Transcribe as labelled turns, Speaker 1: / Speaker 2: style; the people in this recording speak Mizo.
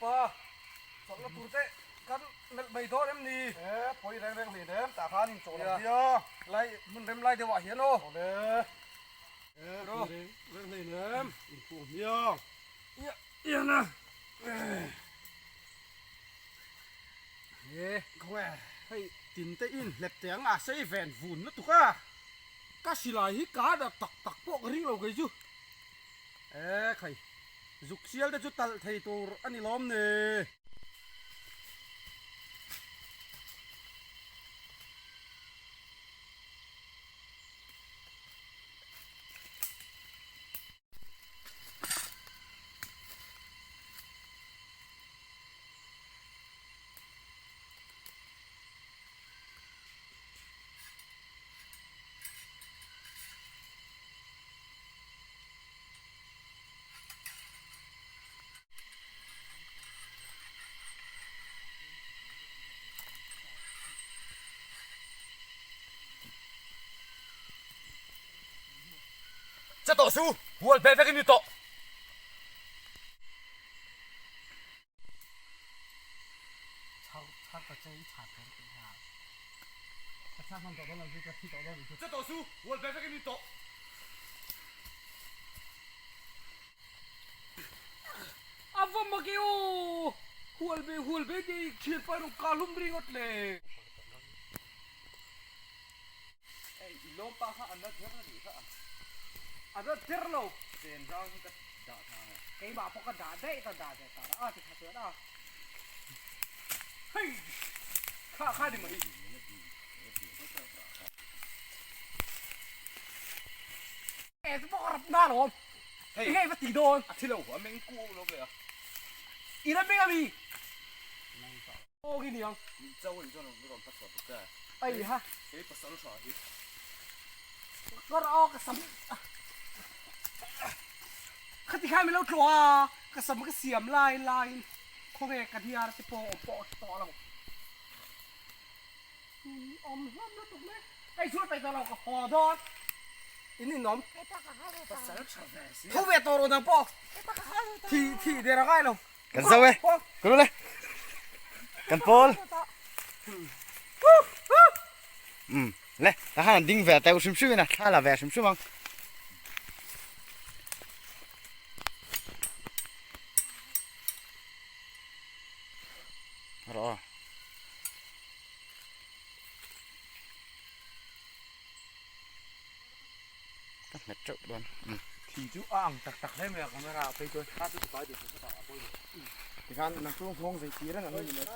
Speaker 1: pa, chawlhna tur te kan melh mai dawn em ni?
Speaker 2: E, pawi reng reng hlei nem, tah khan inchawh lo nia.
Speaker 1: Lai, hmun rem lai deuhah hian aw.
Speaker 2: Awle. E, pawi reng reng hlei nem, inphuh hmiang.
Speaker 1: Ia, ian a. E,
Speaker 2: khawnge, hei tin te in hlep teh ang a, sei ven vun lutuk a.
Speaker 1: Ka silai hi ka dah tak tak pawh ka ring lo kei chu.
Speaker 2: E khai, zuk sial te chu talh thei tur a ni lawm ni.
Speaker 1: Che tawh su, hual ve vek in ni tawh. Che tawh su, hual ve vek in ni tawh. A va mak e aw! Hual ve hual ve te i thian pa erawh ka hlum ringawt le.
Speaker 3: Hei i lawm pa kha a na der a nih kha a.
Speaker 1: A na der lo.
Speaker 3: Chen rang hi ka dah tha nge.
Speaker 1: Keimah pawh ka dah daih ka dah daih ta a ti kha chuan a. Hei kha kha ni mai. E chu pawh ka rap na lawm.
Speaker 3: Hei
Speaker 1: Hei va ti dawn.
Speaker 3: A thi lo a meng ku lo ve a.
Speaker 1: I la meng a mi. Aw khi niang.
Speaker 3: Min cho in chuan rawn hma chhuah tuk che.
Speaker 1: Ai ha.
Speaker 3: Kei pasal tha hi.
Speaker 1: Ka ra aw ka sam. Khati khan min lo tlawh a, ka sam ka siam lai laiin khawnge ka hniar te pawh awm pawh a hre tawh lo. Awm hlawm lutuk mai. Hei chhuat paih tawh lo ka haw dawn. In inawm. Tho ve tawh rawh nang pawh. Thih thih der a ngai lo.
Speaker 3: Kan zo e. Ka lu le. Kan pawl. Um le ta khan an ding ve teuh hrim hrim in a thla la ve hrim hrim ang. Rawh. Ka hmet teuh dawn.
Speaker 2: Thi chu a ang tak tak hle mai a camera ah phei chuan kha chu pai duh kha a pawi lo. Tikhan nang chu nghawng zei tir reng ang ni mai.